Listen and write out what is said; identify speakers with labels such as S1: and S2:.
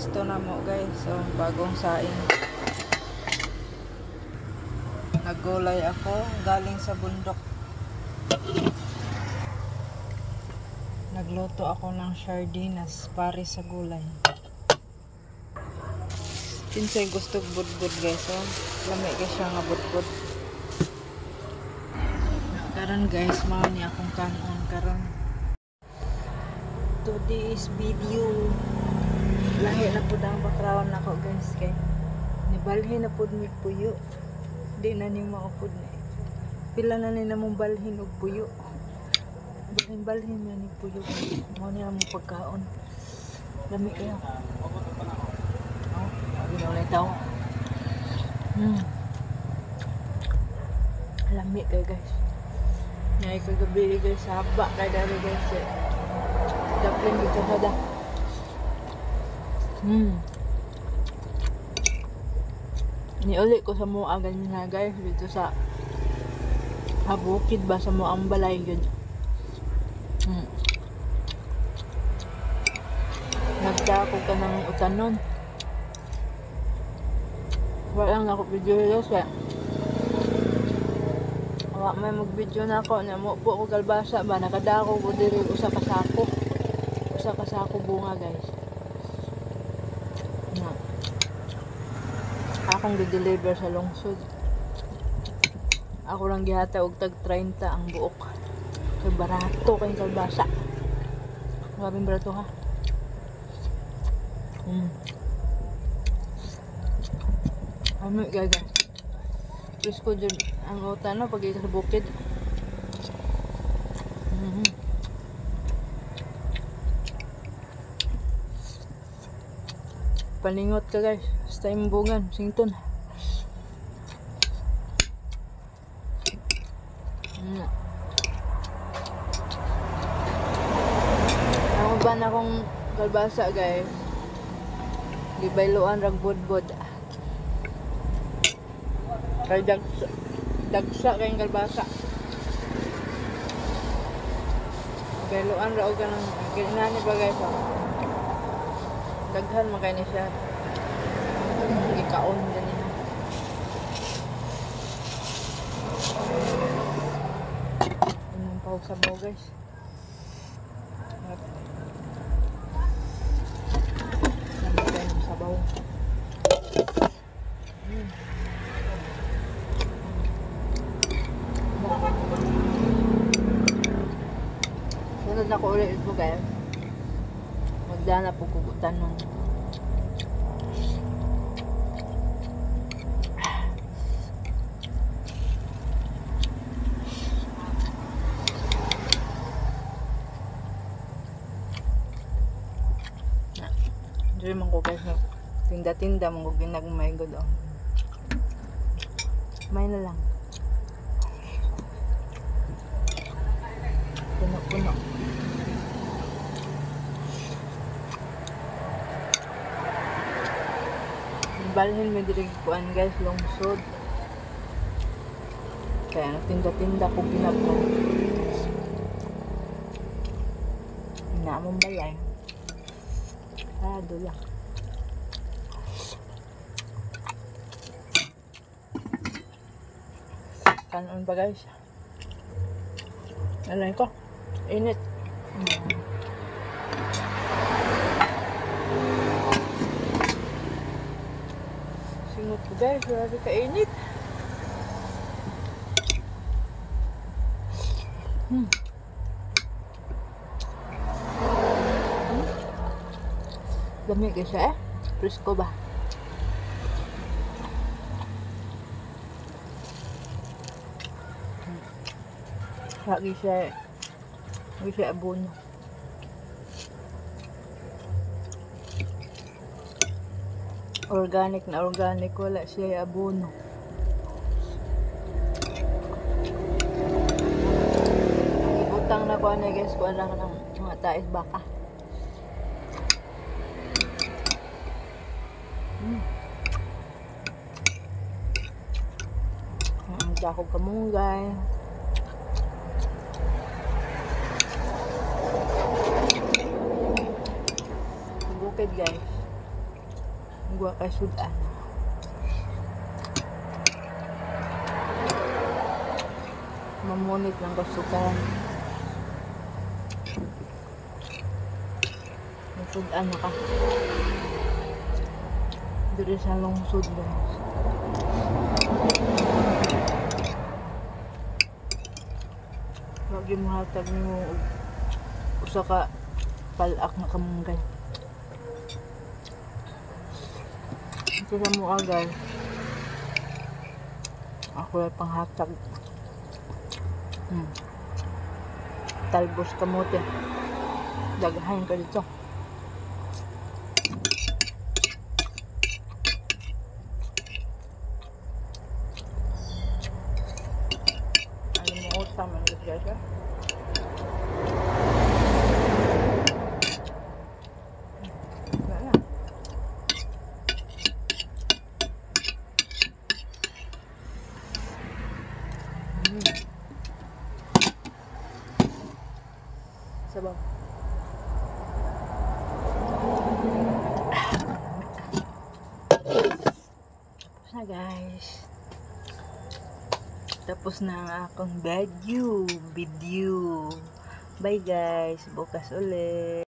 S1: Pwesto na mo, guys. So, bagong saing. Nagulay ako galing sa bundok. Nagluto ako ng sardinas pare sa gulay. Kinsay gusto budbud, guys. So, lami kay siya nga budbud. Karon, guys, mao ni akong kanon karon. Today's video. Lahi na pud ang background nako, guys, kay nibalhin na pud mi puyo. Di na ni mao pud ni. Pila na ni namong balhin og puyo. Balhin-balhin na ni puyo. Mao ni among pagkaon. Lami kayo. Oh, ginaw tao. Lami kayo, guys. Ngay kagabi, guys, haba kay dari, guys. Eh. Daplin dito kada. Niuli ko sa mua ganyan na, guys, dito sa habukid ba sa muang balay yun. Nagdako ka ng utanon. Wala lang ako video, guys, eh. Wa may mag-video na ako na mo po ko kalbasa ba nakadako ko diri usa ka sako. Usa ka sako bunga, guys. Na. Akong gi-deliver sa lungsod. Ako lang gihata og tag 30 ang buok. Kay barato kay kalbasa. Grabing barato ha. Ano gaga? Presko dyan ang uta no pag sa bukid. Paningot ka, guys. Sa imbungan, sington. Ang uban akong kalbasa, guys. Gibayloan rag budbud. Kay dagsa, dagsa kayong kalbasa. Gibayloan ra og kanang ginani ba, guys, oh. Daghan man kay ni siya. Gikaon ganina. Inom pa og sabaw, guys. Lamig kayo ng sabaw. Sunod na ko ulit ito, guys. Magdana po kugutan nun. Dili man ko, guys, tinda-tinda man ko ginagmay gud oh. May na lang. Puno-puno. Balhin mi diri kuan, guys, lungsod. Kaya nagtinda-tinda ko ginagmay. Na among balay. Sarado lang. Kanon pa, guys. Alay ko. Init. Singot ko, guys. Grabe kainit. Lami kay siya eh. Presko ba? Lagi siya. Lagi siya abono. Organic na organic. Wala siya abono. Ibutang na ko ano, guys. Kuha lang ng mga tais baka. Ang dako kamunggay. Bukid, guys. Wa kay sudan. Mamunit lang kasukan. Masudan na ka. Diri sa lungsod, guys. Wag yung mahatag nimo og usa ka palak nga kamunggay. Ito sa mukha, guys. Ako ay panghatag. Talbos kamote. Daghan ka dito. Alam mo, utang man guys, ah. Wala na. Sabaw. Tapos na, guys. Tapos na ang akong video. Video. Bye, guys. Bukas ulit.